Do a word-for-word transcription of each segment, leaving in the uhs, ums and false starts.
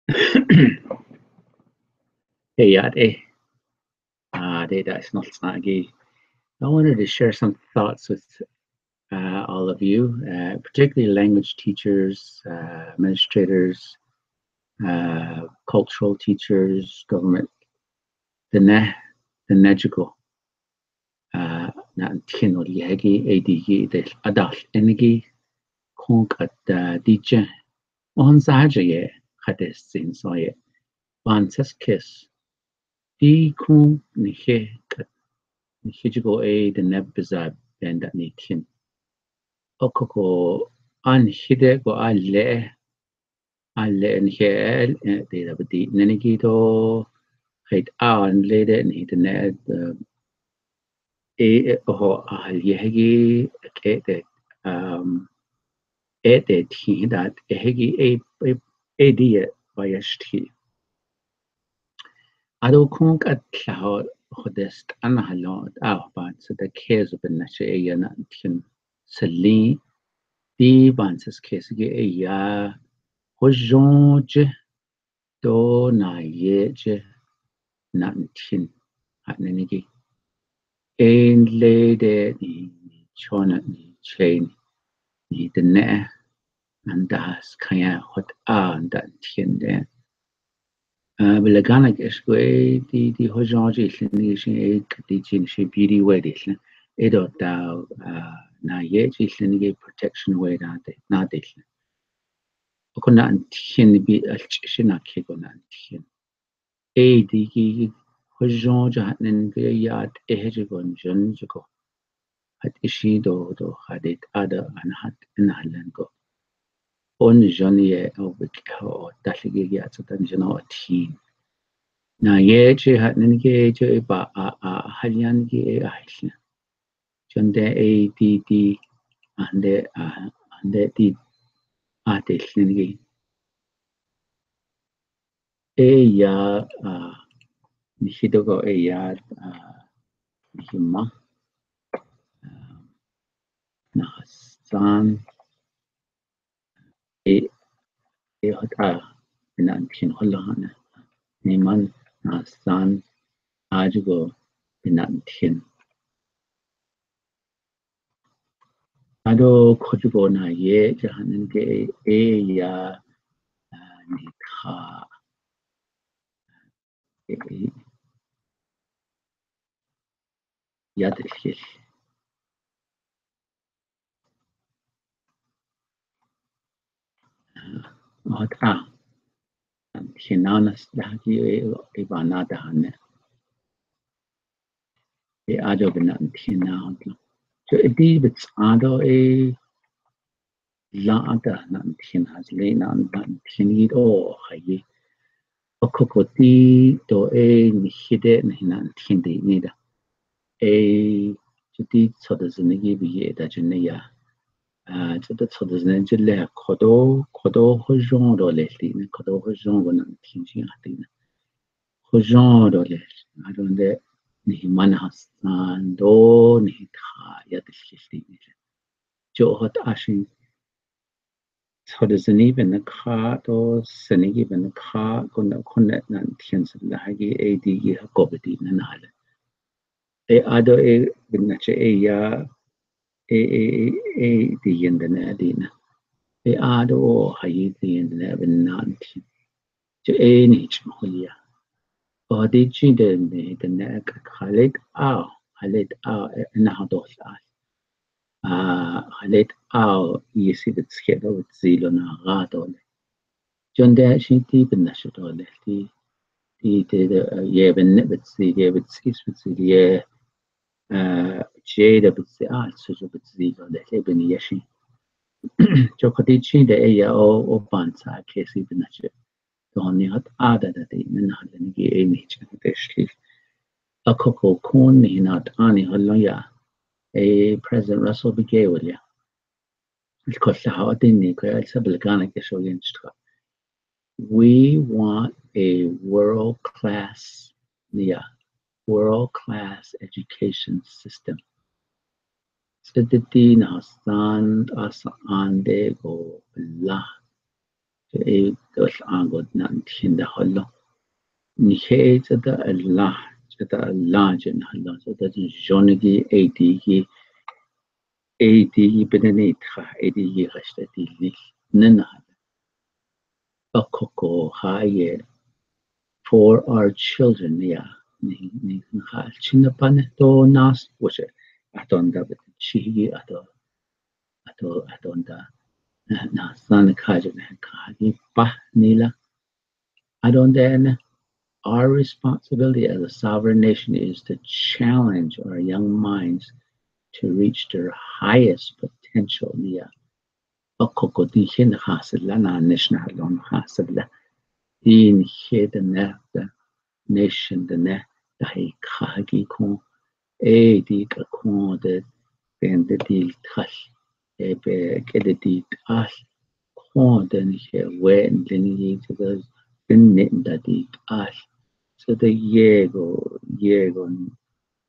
Hey, ya, eh. Uh, they, that's not snagi. I wanted to share some thoughts with uh, all of you, uh, particularly language teachers, uh, administrators, uh, cultural teachers, government. The ne, the negical. Uh, na thin ol yegi, edi gi, the adult, enegi, kong at, uh, dije. On saja ye, kate sin so ye. Ban ses kes. Di kong ni he kat ni he jigo e de nep beza ben dat ni thin. Okoko an hide ko a le, a le ni he el, eh, de da bedi. Nani ki to, hei an le de ni de ne, eh, e, e, ho, a, ye hegi, ke, te, um, e, te, thi, dat, e, hegi, e, e, e, di, e, ba, ya, thi. Ado kong kat tla ho, ho des, an ha lo, a, ba, so da ke, so ben na che, e, ya na, thin, seli, di, ban, ses, ke, se, ge, e, ya, ho, jon, je, do na ye je na thin ha nani ki. En le de ni chona ni chen ni de ne an das kaya hot a da thin de. Ah, bela gana ke skwe di, di ho jo ji hlin ni shi e kati chin shi beauty way di hlin. E do ta, ah, na ye ji hlin ni protection way da de, na de hlin. Ko na thin bi al chi shi na ke ko na thin. E di ki ho jo ja nen ke ya te he ji ko jon ji ko. Hat ishi do do hadit ada an hat en halan ko. On jon ye o bik ho ta li ki ya so tan jon o thin. Na ye chi hat nen ke chi ba a, a, halian ki e a hi. Jon de e di di, an de, a, an de di, a, de hlin ki. E ya, a, ni hi do ko e ya, a, ni hi ma, a, na san, e, e hot a, na thin hol la na. Ni man na san a ju go na thin. Ado ko ju go na ye ja han ke e ya, a, ni kha. E, e. Ya de ke. Ot a. Hinanas da ki e, e ba na da ne. E a jo bena hina ot lo. So e di bits a do e la da na thin has le na na thin i do hai. Okoko ti do e ni hide na hina thin di ni da. E, chuti choda zene gi bi ye da jene ya. A, chuti choda zene jele kodo, kodo ho jong do le li ne, kodo ho jong go na thin ji a ti ne. Ho jong do le, a do de ni man ha san do ni tha ya de li li ne. Jo hot a shi. Choda zene ben na kha do, zene gi ben na kha, ko na, ko na na thin sa la ha gi e di gi ha ko be di na na le. E a do e ben na che e ya, e, e, e, e di yen de na di na. E a do o ha yi di yen de na ben na thin. Cho e ni chim ho ya. O di chi de ni de na ka kha le a, ha le a, e na ha do la. A, ha le a, ye si bet ske do bet zi lo na ga do le. Jon de shi ti ben na shi do le ti, ti de, de, ye ben ne bet zi, ye bet si bet zi ye, a, je de bet zi a, su su bet zi lo le le ben ye shi. Cho ka ti chi de e ya o, o ban sa ke si ben na shi. Don ni hat a da da di, men hat ni gi e ni chi te shli. A ko ko kun ni na ta ni hal lo ya. E President Russell bi ge wal ya. Ko sa ha ti ni ko ya sa bel gana ke so yin chka. We want a world class, ya, world class education system. Sedeti na san a sa an de go la. Ei, ol agut nan thin da holo. Ni he, chata la, chata la jen holo, chata jen jone ki, ei di ki, ei di ki, pene ni tha, ei di ki, hasta di li, nen holo. Okoko ha ye, for our children, ya. Ni, ni, ha, china pan to nas, wose, aton da, chi ki, ato, ato, aton da, na, na, san ka je, na, ka ki pa, ni la. Aton da, na, our responsibility as a sovereign nation is to challenge our young minds to reach their highest potential, ni ya. Okoko di hin ha sila na nation ha long ha sila. Di ni he de ne, de nation de ne, da hi ka ki kong. Ei di ka kong de, pen de di thal. Ei pe ke de di thal. Kong de ni he wen de ni, chata pen ne da di thal. So de ye go, ye go,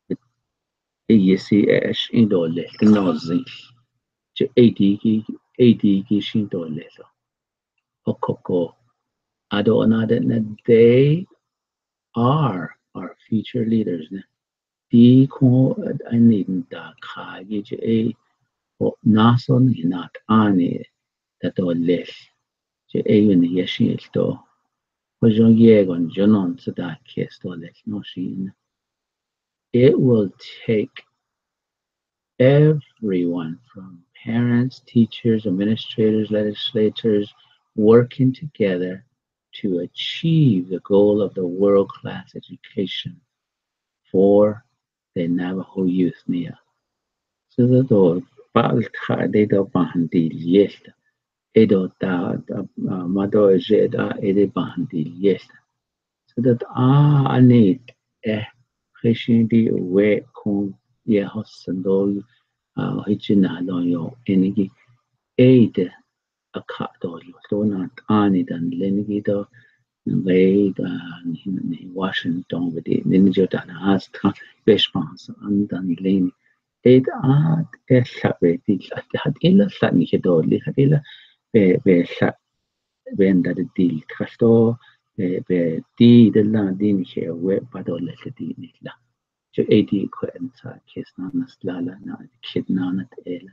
ei ye si ash in do le, de no zi. Che ei di ki, ei di ki shin do le lo. Okoko. Ado na de na, they are our future leaders, ne. Di kong, eh, ani da ka ki che ei, o na son ni na ta ni, da do le. Che ei ni ye shin do. Ho jong ye gon jonon sa da ke sto le no shin. It will take everyone from parents, teachers, administrators, legislators working together to achieve the goal of the world-class education for the Navajo youth, ni ya. So the do pa tha de do pa han di ye. Ei do ta, ta, ah, ma do je da, ei de pa han di ye. So that, ah, ani, eh, he shin di we kong ye ho san do, ah, he chin na lo yo, ei ni ki, ei de, a ka do yo, do na, ani dan le ni ki do, wei, ah, ni, ni Washington we di, ni ni jo dan as ta, best pa sa an dan le ni. Ei da, ah, eh, sa we di, sa, sa, ei la, sa ni he do li, sa ei la, we, we, sa, wen da de di li, ka sto, we, we, di de la, di ni he, we, pa do le, le di ni la. Che ei di kwen sa kes na na sla la na kit na na te la.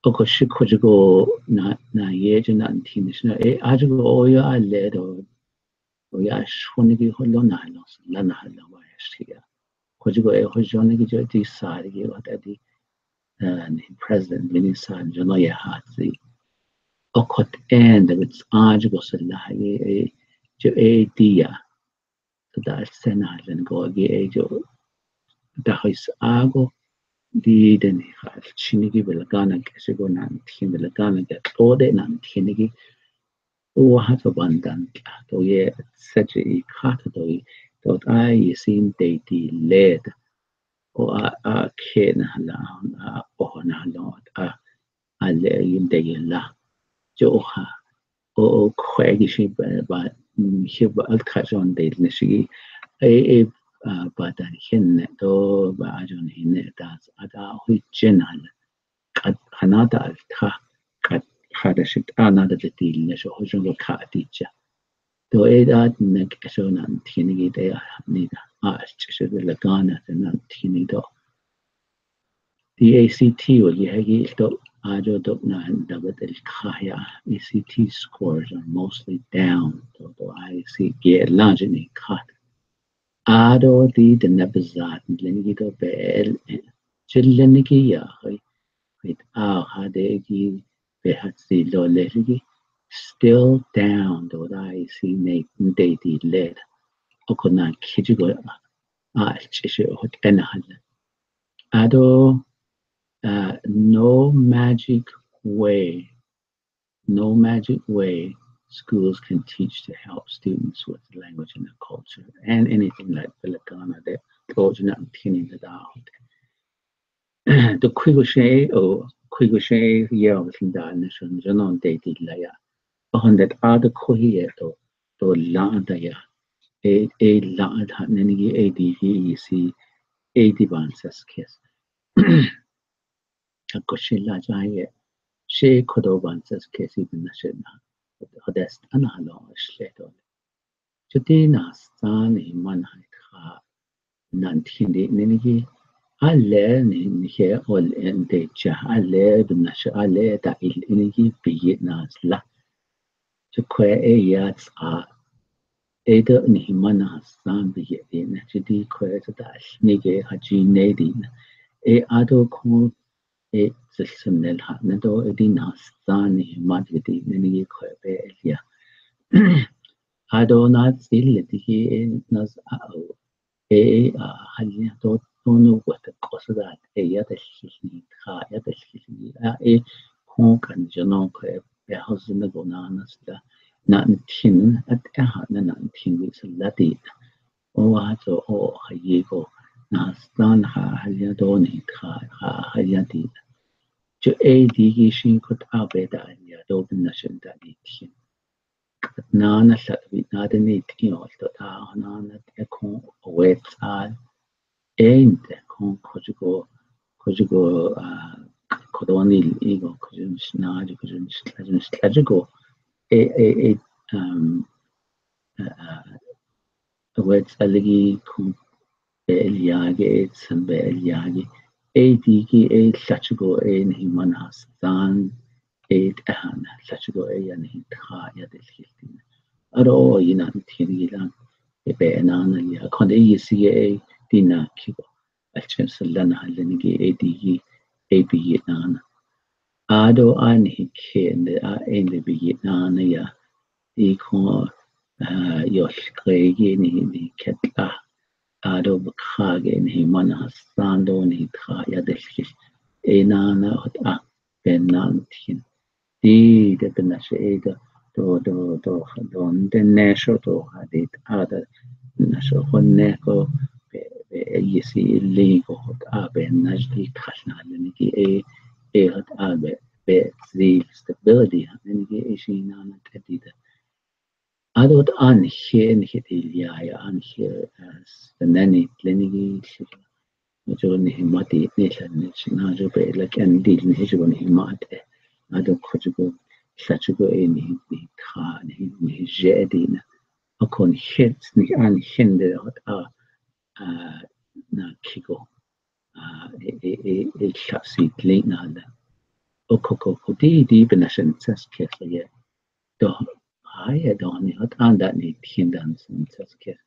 Oko shi ko jigo na, na ye je na tin shi na, eh, a jigo o ya le do. O ya shun ki ho lo na lo, la na lo wa ya shi ya. Ko jigo e ho jo ni ki jo di sa ki wa ta di, eh, ni president, minister jo no ya ha zi. Oko en de a jigo sa la ye, eh, jo ei di ya. Sa da sen na len go gi ei jo. Da hoi sa go. Di den hi ka chin ki bel ka na ke se go nan tin bel ka na ke to de nan tin ki. O ha to ban dan ka to ye sa je i ka to to i. To ai ye sin te ti le. O a, a ke na la, a o na lo, a a le yin de yin la. Jo ha. O, o, khwe ki shi ba, ba, mm, shi ba al ka jon de ne shi. E, e, ah, ba da hin ne do, ba a jon hin ne da, a da hui chen al. Kat hana da al ta, kat ha da shi ta na da de ti ne sho ho jon ka ti cha. To e da ne ke so nan tin ki de a ni da. A, shi shi de la ka na nan tin do. The A C T, well, you have to, I don't know, the, the, the, yeah, A C T scores are mostly down. So, so I see get large in cut. Ado di the nebazat, then you go bel, children ki ya, with ah, ha de ki, be hat si lo le ki, still down, do I see ne, de di le. Okona kijigo, ah, chishe hot enahal. Ado, uh, no magic way, no magic way schools can teach to help students with the language and the culture and anything like Pelakana that goes in that thinning that out. To quick share or quick share, yeah, with the nation, you know, they did like, uh, on that other queer to, to la da ya. A, a la da, nani A D V E C, A D ban sas kes. Ako shi la jai ye. Shi kodo ban sas kes i bin na shi na. Hodes ana lo shle to. Cuti na sa ni man hai kha nan thin di ni ni ki. Ale ni ni he ol en de cha ale bin na sha ale ta il ni ki pi na sla. Cu khwe e ya sa e de ni man na sa bi ye di na cuti khwe sa ta ni ke ha ji ne di na. E ado kong e zilsem nel ha na do e di na sa ni man di di ni ni khwe be e ya. Ado na zil di ki e na sa o. E, e, a, hal ya to, to nu wa ta ko sa da, e ya ta shi ni, kha ya ta shi ni, a, e, kong kan jo nong ko e, e, hau zin na go na na sa da, nan thin, at e ha na nan thin wi sa la di. O ha to, o ha ye ko, na sa na ha, hal ya to ni, kha, ha, hal ya di. Cu e di ki shin ko ta be da ya, to bin na shin da di thin. Kat na na hlat wi na de ni tiki ol to ta na na te kong wet al. Ein te kong ko ju ko, ko ju ko, ah, ko don il i ko, ko ju sna ju, ko ju sna ju, sna ju ko. E, e, e, um, ah, ah, wet al gi kong be el ya gi, e san be el ya gi. E di gi, e hlat ju ko, e ni man ha san. E, ah, na, hlat ju ko e ya ni tha ya de hil di na. Aro i nan thin gi lan. E be na na ya. Kon de i si e di na ki ko. Al chen sa la na le ni gi e di gi. E bi gi na na. Ado a ni khen de a en de bi gi na na ya. I ko, ah, yo kre gi ni, ni ket la. Ado ba kha ge ni man ha san do ni tha ya de hil. E na na hot a ben nan thin. Di de ben na she e do, do, do, do, do, de ne sho do ha di a de na sho hon ne ko be, be e yi si li ko hot a ben na di kha na le ni ki e, e hot a be, be zi stability ha ni ki e shi na na te di de. Ado ta an he, an he di lia ya, an he, eh, s-, nani, leni gi shi. Mo jo ni hi mati, ni hlan ni shi na jo be la kan di ni hi jo ni hi mati. Ado ko jo ko, sa jo ko e ni, ni tha, ni, ni je di na. A kon he, ni an he de hot a, a, na ki ko. A, e, e, e, e, sa si li na la. O ko, ko, ko di, di ben na shen sa ke sa ye. Do, ai, e do ni hot an da ni thin dan sin sa ke.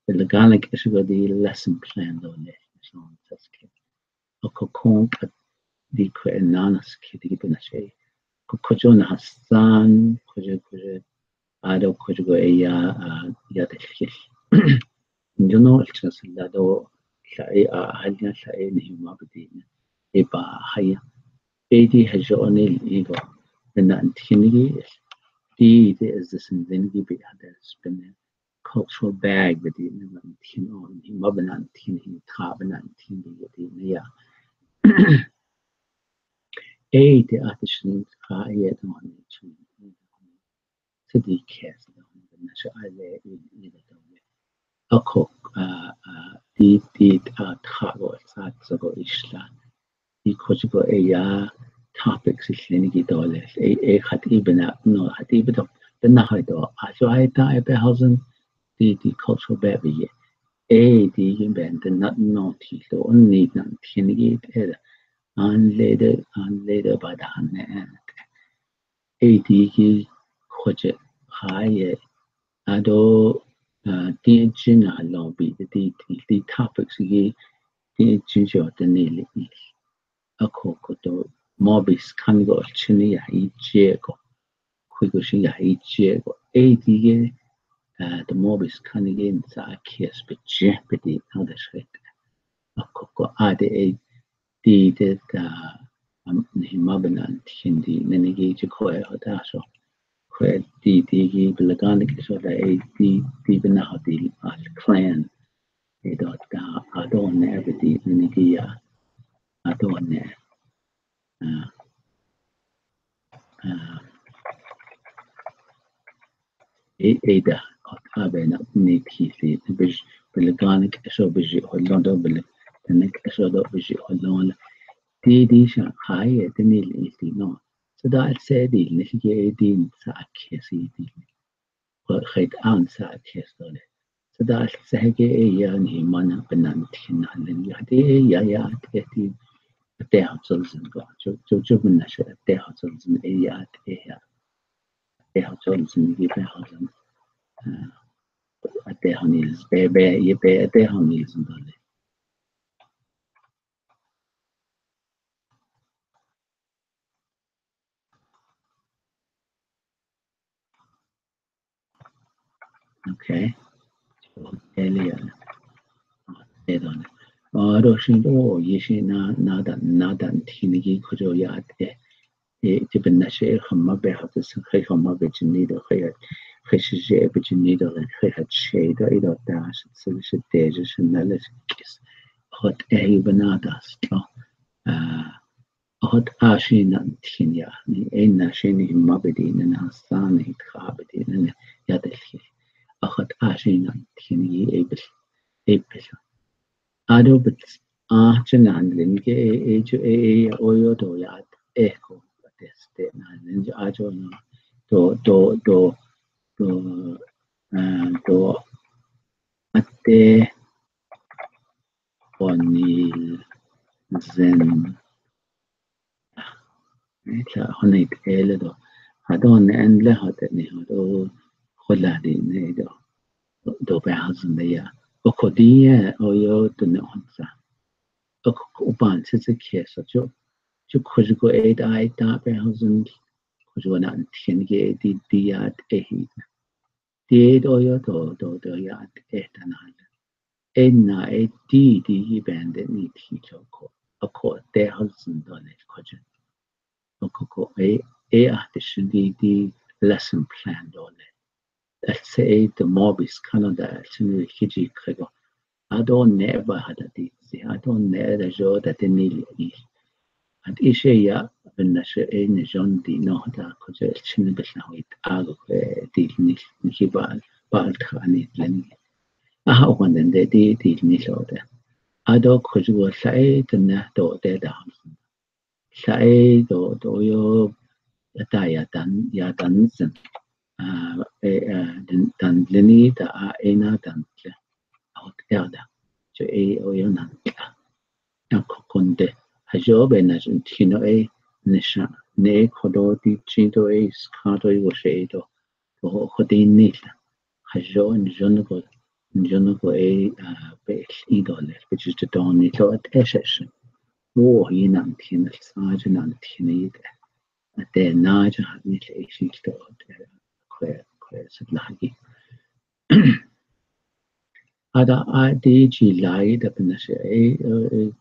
Be la gan la ke shu di lesson plan do le, so sa ke. O ko kong ka di ko e na na ke di ko na she. Ko ko jo na san, ko jo, ko jo, ado ko jo e ya, a, ya de hil. Jo no el cha sa la do, la e a, hal ya la e ni ma bi di. E ba ha ya. E di ha jo ni i go. Na nan thin gi. Di de is the same thing gi bi ha de spin. Cultural bag bi di na nan thin o ni ma bi nan thin hi tha bi nan thin di di na ya. E di a ti shin kha e do ni chu. Sa di kes do ni na sha ai le i, i do le. A ko, a, a, di, di, a, tha go sa sa go i shla. I ko ko e ya topic si hlen ki do le. E, e khat i bena, no, khat i bena, bena hai do. A jo ai ta e pe hausen di, di cultural be bi ye. E di ki ben de na no ti do ni nan thin ki e da. An le de, an le de ba da han ne. E di ki ko je hai e. Ado, a, di jin a lo bi di, di, di topic si ki di jin jo de ni le i. A ko ko do movies kan go chin ya i je ko. Kui ko shi ya i je ko. E di ge, a, the movies kan ge sa kes be je be di na de shit. A ko ko a de e di de ta, am, ni ma ben nan thin di ne ni ge ji ko e ho ta so. Khwe di, di gi belagan ki so da e di, di bena ho di al clan. E do ta, a do ne bi di ni ki ya. A do ne. A, a, e, e da, a bena ni ki si, bi, belagan ki so bi ji ho lon do bel, ne ki so do bi ji ho lon. Di, di sha hai e, di ni li di no. Sa da al se di ni ki e din sa a ke si di. Ko khait an sa a ke so le. Sa da al se ke e ya ni mana penan ti na len ya di e ya ya te ti. Te ha chol sin ko. Chu chu chu mana she te ha chol sin e ya te ya. Te ha chol sin ki te ha chol. Te ha ni be be ye be te ha ni sin do le. Okay. Elia. Edon. Aro shin o ye shi na na dan na dan ti ni ki ko jo ya te. E ti ben na she kham ma be ha te sing khai kham ma be jin ni do khai khai shi she be jin ni do khai ha she do i do ta shi shi te shi na le kis. Hot e ben na da sto. Ah, Hot a shi nan thin ya ni e na shi ni ma be di na na sa ni kha be di na ni ya de shi. Hot a shi nan thin yi e bil e bil. Ado bit a chen nan lin ke e e chu e e ya o yo do ya e ko te ste nan lin a jo no do do do do ah, do ate O'Neill Zen. Ni tla hon ni te le do. Ha do ne en le ha te ni ha do. Ho la di ne do. Do pe ha zun de ya. O ko di ye o yo tu ne hon sa. O ko ko ban se se ke so chu. Chu ko ju ko e da e da pe ha zun. Ko ju na tien ke di di ya e hi. Ti do yo do do do ya e ta na. E na e ti ti i ben de ni ti cho ko. A ko te hol sin do ne ko chen. A ko ko e e a te shin di di lesson plan do ne. That's e the movies Canada shin ri ki ji ko. A do ne ba ha da ti si a do ne da jo da te ni li. At i she ya ben na she e ne jon di no da ko je chin be sa wit a go ke di ni ni ki ba ba ta ni len. A ha wan den de di di ni lo de. A do ko ju sa e ten na do de da. Sa e do do yo ta ya dan ya dan sen. A e a den dan le ni da a e na dan le. Hot ya da. Cho e o yo nan ta. Ang ko kon de ha jo be na jun ti no e ne sha ne ko do ti chi do e ska do e wo she do ko ko ti ni la ha jo ni jon ko ni jon ko e a be i do le be chi do ni lo at e she she wo i nan ti na sa ji nan ti ni de a te na ja ha ni le shi do de ko ko sa la gi Ada a di ji lai da pynashe e e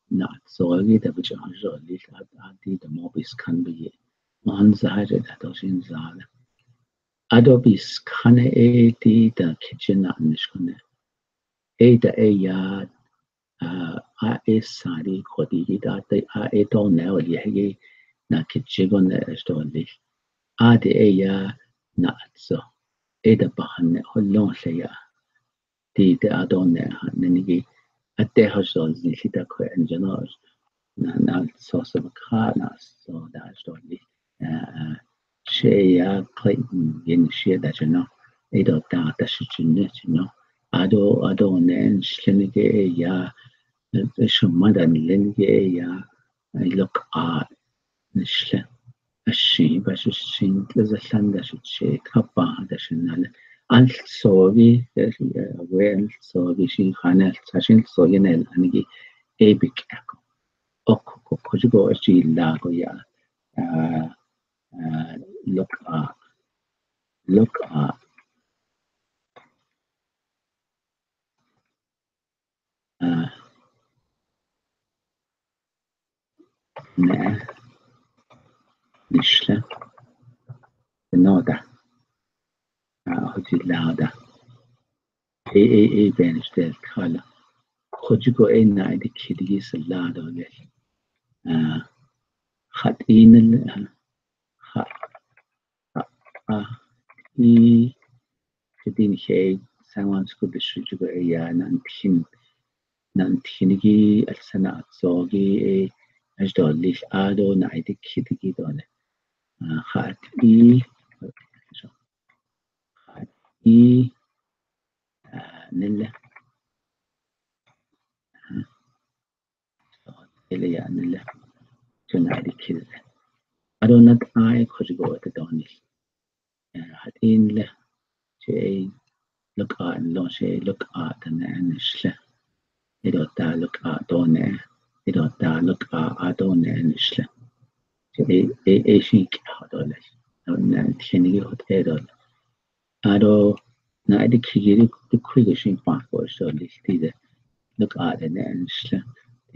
na so gi da bu chang so li a di da mo bis kan bi ye. Man za re da to shin za da. Ado bis kan e di da kitchen na nish kan e. E da e ya a e sari khodi gi da te a e to ne o li he gi na kitchen gon ne to li. A di e ya na so. E da pa han ne ho long se ya. Ti te a do ne ha ne ni gi a te ho so ni si ta khwe en jeno na na so so kha na so da so ni she ya khwe yin she da jeno e do ta ta shi chin ne jeno a do a do ne en shi ni ge ya e shom ma da ni len ge ya e lok a Nishlen. Ashi ba shi shin le za hlan da shi che kapa da shi na le. Al so gi we al so gi shi kha ne sa shin so gi ne an gi e bik ak. Ok ko ko ji go shi la go ya. Lok a lok a ne nishla noda hoji lada e e e ben stel kala hoji go e na di kidi sa lada le khat inel khat a i kedin he sangwan sku de shu juga ya nan thin nan thin gi al sana so gi e Ai dol lih ado na ai dikit dikit dol lih. Ah, hat i, hat i, ah, nile. Ah, so, ele ya nile. So na ai dikit. Ado na ai ko jigo te dol lih. Eh, hat in le, che ei lok a lo, che ei lok a ta ne an shle. Ei do ta lok a do ne, ei do ta lok a a do ne an shle. Che ei, ei, ei shi ki ha do le. Do ne an tien gi hot ei do le. A do na ei di ki gi di, di kui gi shin pa ko so di ti de. Lok a de ne an shle.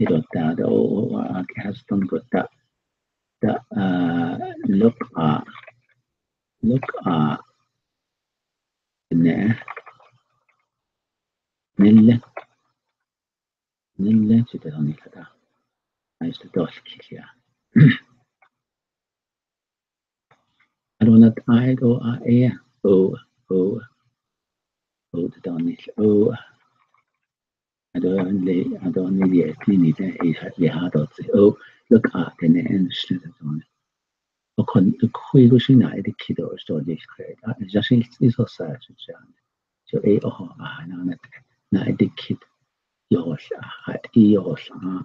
Ei do ta do o, o, a, a, ki has ton ko ta. Ta, ah, lok a. Lok a. Ne. Nile. Nile, si ta ni kata. Ai sta dol ki ya. Ado na ai do a e. O, o. O, ta ni. O. Ado le, ado ni le, ti ni te, i ha, i ha do tse. O, lok a te ne en shle ta ne. O kon, kui ko shi na, i di ki do so di kre. A, ja shi i so sa shi ja. So e o ho a na na te. Na i di ki. Yo ho sha, hat i yo ho sha.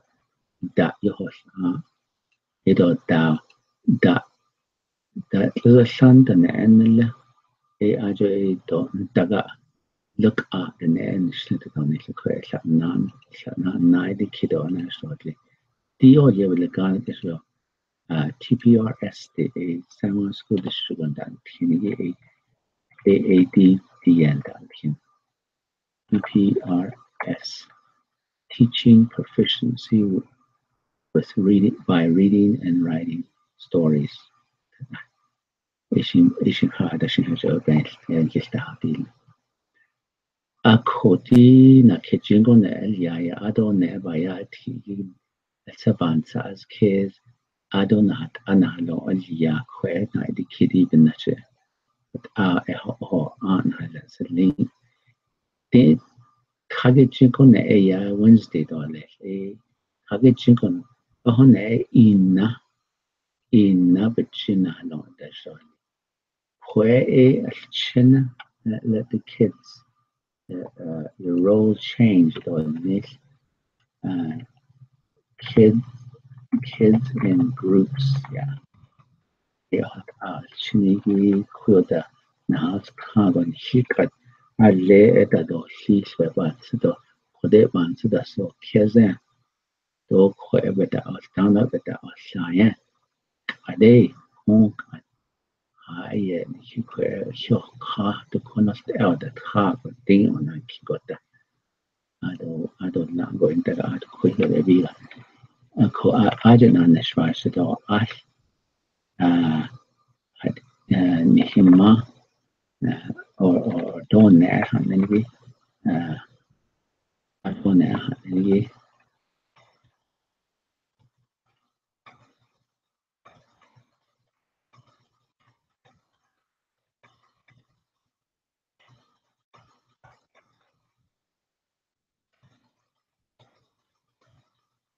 Da yo ho sha. I do da, da. Da, da shan da ne en le. E a jo e do, da ga. Lok a da ne en shle da ne shle kwe sha nan, sha nan, na i di ki do na so di. Di o ye le gan ke so. Ah, T P R S te e, Sangwon School District wan dan tien ye e, A A D T N dan tien. T P R S, Teaching Proficiency with Reading, by Reading and Writing Stories. Isin, isin ha da sin ha jo ben, en kis ta ha bil. A ko ti na ke jing ko ne el ya ya ado ne ba ya ti. Sa ban sa as ke ado na hat ana lo el ya kwe na di ki di ben na che. A e ho ho a na la sa ling. Te ka ke jing ko ne e ya Wednesday do le e. Ka ke jing ko ne. Ho ne e ina. Ina ba chin na lo da so. Kwe e a chin na, let the kids, uh, uh, the role change do ne, uh, kid, kids in groups, yeah. E hot a chin ni kwe da na ka gon hi kat a le e da do hi shwe ban si do, ko de ban si da so kids e. Do kwe e ba da o tang na ba da o sha e. Ka de, hong ka. Ha ye ni ki kwe sho ka, do ko na sta el da ka, ko ting o na ki ko da. Ado, ado na go in da ado kwe le bi la. A ko a, a de na na shwa shi do a. Ah, ah, ni hima, ah, o, o, do ne ha ni bi. Ah, a do ne ha ni bi.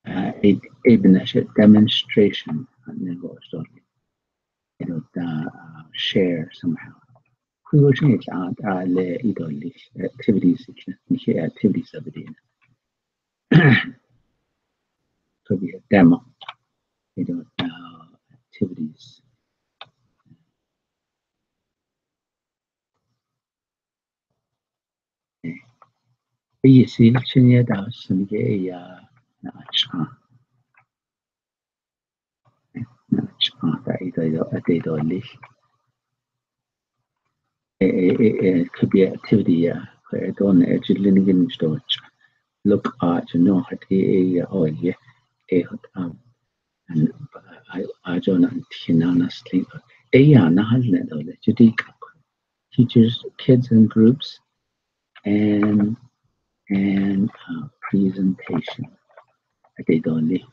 Uh, it, it is a demonstration, uh, ne go so. You know, the, uh, share somehow. Kwi ur sing it, uh, uh, le idol li activities, ni activities of it. Could be a demo. You know, uh, activities. Pi si chin ya da sin ge ya na cha. Na cha da i da i da i da li. E, e, e, e, could be activity ya. Ko e don e ji lin gin sto cha. Look a cha no hat e e ya o ye. E hat am. And I, I don't know, you know, honestly, but e ya na hal ne do le. Jadi ka teachers, kids in groups, and, and, uh, presentation. Ate do li.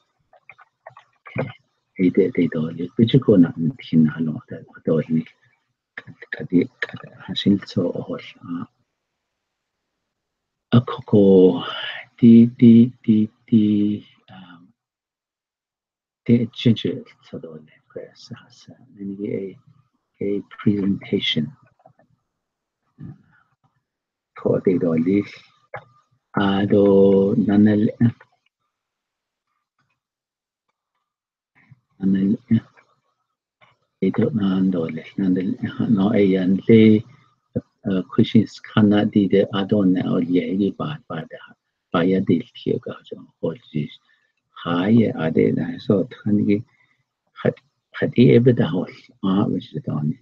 Okay. Ate, ate do li. Pichu ko na tin halo ate do li. Kadi, kadi hasil so hol. A ko ko ti, ti, ti, ti, um, Te chin che sa do le kwe sa sa. Nini ei, ei presentation. Ko te do li. Ado nanal. Nanal. Ito nan do le. Nanal. No ei an le. Question kana di de ado na o ye di ba ba da. Ba ya di ki ka jong ko ji. Hai ye ade na so than ki. Hat, hat i ebe da hol. A, which is done.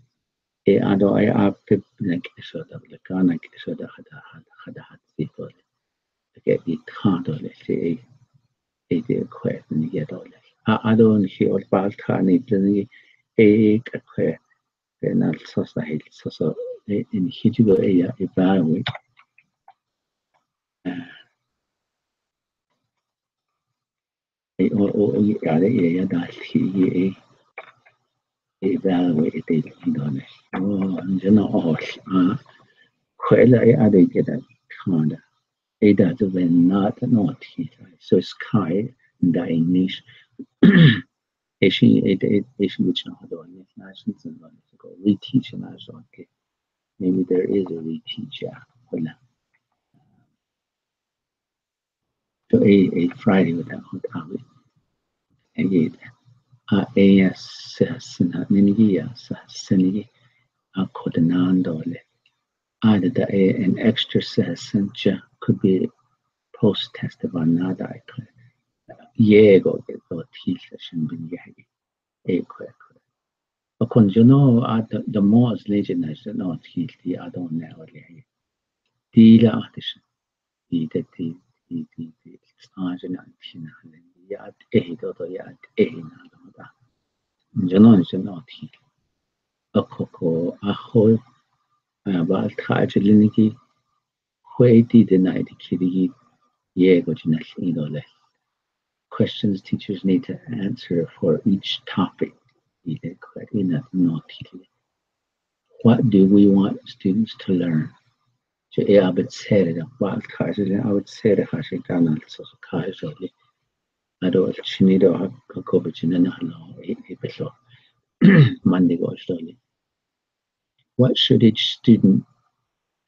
E ado ai ap ke nek eso da le ka nek eso da hada hada hada hat si to le. Ke di tha to le si e. E de kwe ni ya to le. A ado ni si ol pal tha ni le ni e ka kwe. Ke na so sa hil so so e ni si ju e ya e ba we. Ei, o, o, o, ya, ya, ya, da, hi, ye, ei. Ei, ba, we, ei, te, i, do, ne. O, an, jana, o, a. Kwe la, ei, a, de, ke, da, kha, da. Ei, da, de, we, na, da, no, ti, da. So it's kai, da, English. Ei, shi, ei, de, ei, ei, shi, which, na, do, ne, na, shin, zhen, do, ne, go, reteach, na, so, okay. Maybe there is a reteach, yeah. Wala. So a, a Friday with that hot topic. And yet, a, a, a, sa, sa, na, nini, a, sa, sa, ni, a, ko, da, nan, do, le. A, da, da, a, an extra sa, sa, cha, could be post test of another, I could. Ye, go, get, do, ti, sa, shin, bin, ye, ye. E kwe kwe. A kon jono a the, the most legend na jono ti ti a don ne o le. Ti la a ti shi. Ti te ti ti ti ti. A jono ti na le. Ya e do do ya e na do da. Jono jono ti. A ko ko a ho. A ba ta je le ni ki. Hwei ti de nai de kiri ye go jina indo le. Questions teachers need to answer for each topic. I de kwet ina no ti le. What do we want students to learn? Je e abet sere da ba ka je le abet sere ka je kana so so ka je le. Ado chini do ha ko be jina na lo e e be so. Mandi go so le. What should each student,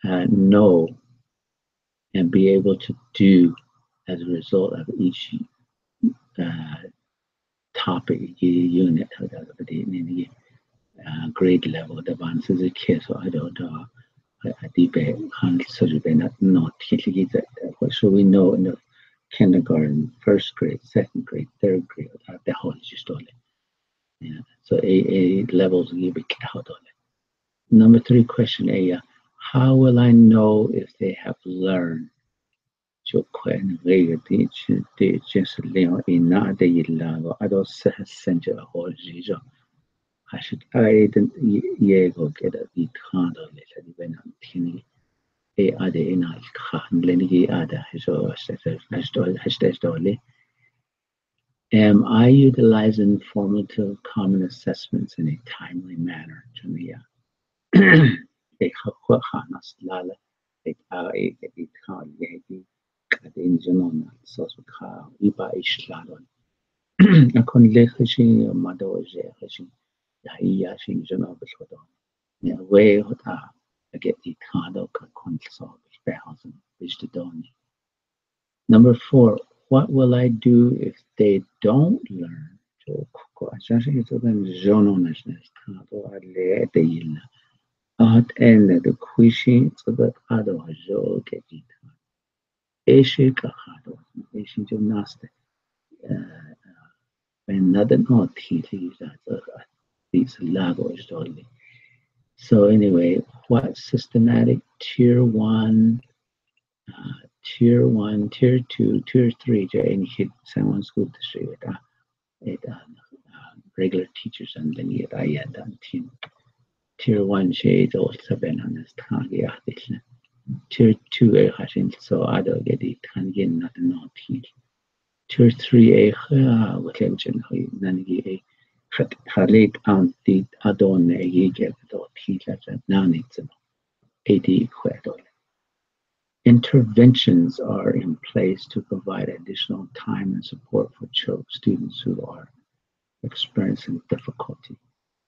uh, know and be able to do as a result of each, uh, topic, unit, uh, grade level, the advances of kids, so I don't know. I, I debate, can't sort of not, not, what should we know in the kindergarten, first grade, second grade, third grade, uh, the whole story. Yeah. So A, A levels ngi bik hau dole. Number three question A, uh, how will I know if they have learned? Jo kwen ngi ti chi ti chi se leo ina de ila go ado se sen jo ho ji jo. Ha shi ai den ye go ke da i kha dole sa di ben am tini. E ade ina kha le ni ade so se se dole. Am I utilizing formative common assessments in a timely manner? Chun ya. Ei ha khwa ha nas lala. Ei a ei ei ha ye ei. Ka din jono na so so kha i ba i shla don. A kon le kha shi ma do je kha shi. Ya i ya shi jono ba so don. Ya we hot a. A ke i kha do ka kon so ba ha so ba shi don. Number four, what will I do if they don't learn? Jo ko a sa shi to dan jono na shi na ta to a le te yin na. At en de khui shi to dat a do jo ke ti ta. E shi ka ha do. E shi jo nas te. Eh, and nothing on T V that, uh, these lagos only. So anyway, what systematic tier one, uh, tier one, tier two, tier three, ja in hit someone school district, uh, it, uh, uh, regular teachers and then yet I had done team. Tier one shade also been on this target. Tier two, I think so. I don't get it. Can't get nothing on team. Tier three a ha wa kem chen hui nan gi a khat halit an ti adon ne gi ke do ti la cha nan ni chen a di khwe do. Interventions are in place to provide additional time and support for chil-, students who are experiencing difficulty.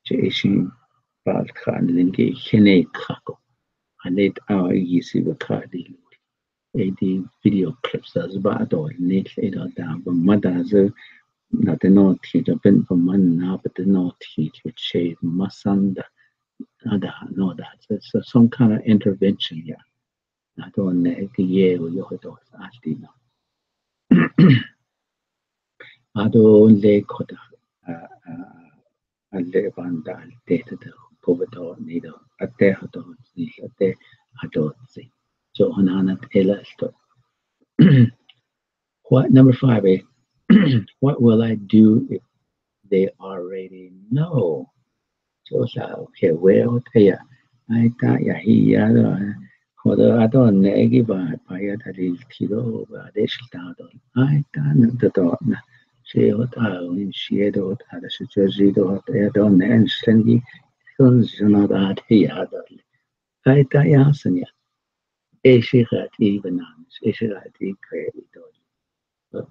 Che i sing pal kha ning ki kene kha ko. Anet a i si ba kha di. Ei di video clips da zba do ni ei do da ba ma da zu na te no ti do ben ba ma na ba te no ti do che ma san da. A da no da. So, so some kind of intervention, yeah. Ado ne ki ye u yo do a ti no. Ado le ko da, a, a, a le ban da te te do ko do ni do. A te do ni a te ado si. So hana na te la to. What, number five, eh? What will I do if they already know? So sa okay, well, te ya. Ai ta ya hi ya do. Ko do a do ne ki ba, ba ya ta li ti do ba de shi ta do. Ai ta na do do na. Shi ho ta win shi do ta da shi jo ji do ta ya do ne an shen ki. Kon jona da te ya do. Ai ta ya sen ya. Ei shi ka ti ba nan, ei shi ka ti kre i do.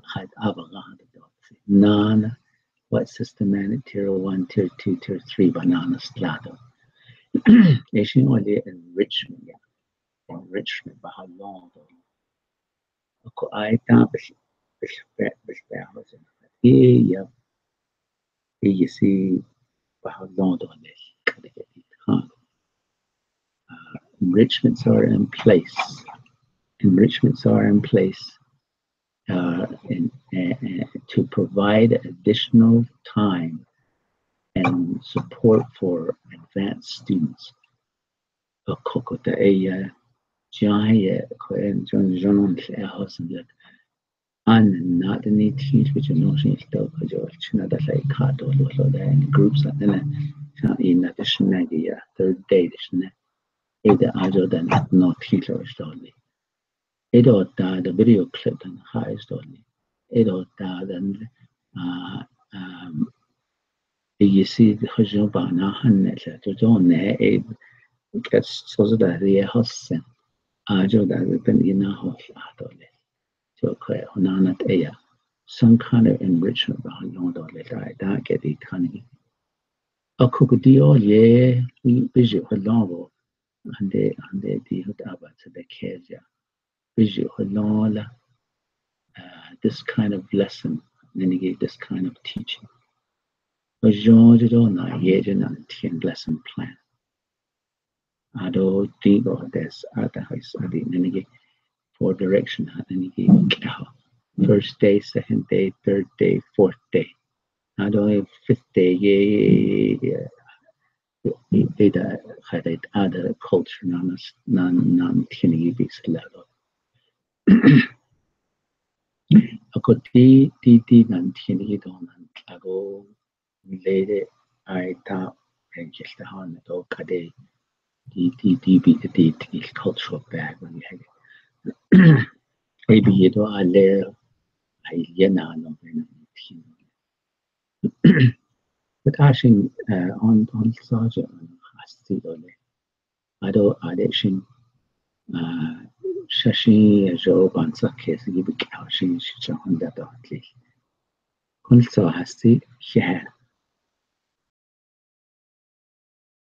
Hai a ba nga do. Nana, what systematic tier one, tier two, tier three ba nana sla do. Ei shi ngoli enrichment ya. Enrichment ba ha long do. Ko ai ta ba shi, ba shi pe, ba shi pe ha sen. Ei ya. Ei ya si ba ha long do le. Ka de ka ti ha. Uh, enrichments are in place. Enrichments are in place, uh, in, uh, uh, to provide additional time and support for advanced students. A ko ko ta ei ya, jai ya, ko en jon jon on le ho sen le. An na de ni ti pe jon no shin to ko jo china da lai ka do lo lo da in groups a na. Sa in na de shna gi ya, third day de shna. Ei da a jo da no ti lo sto ni. Ei do ta da video clip dan ha is do ni. Ei do ta dan, ah, um, ei yi si ho jo ba na han ne sa jo jo ne ei ka so so da ri ho sen. A jo da pen i na ho a do le. Jo ko ho na na te ya. Some kind of enrichment ba ha long do le da da ke di kan ni. A ko ko di o ye, bi ji ho long bo. Hande, hande di ho ta ba sa da ke ja. Bi ji ho long la. Uh, this kind of lesson, then you get this kind of teaching. Ho jo jo na ye jo na tian lesson plan. Ado ti go des ada hais adi nenigi four direction ha nenigi kau. First day, second day, third day, fourth day. Ado fifth day ye, ye, ye, ye, ye, ye da hai da ada culture nan nan nan tienigi bis lado. Ako ti ti ti nan tienigi do nan ago Lede ai ta ren kil ta han to kade di di di bi di di cultural bag wan hai. Ai bi do ale ai ye na no ren tin. But ashin, uh, on on saja hasti dole. Ado ade shin, ah, shashi jo ban sa ke si bi ka shin shi cha hon da do tli. Kon so hasti she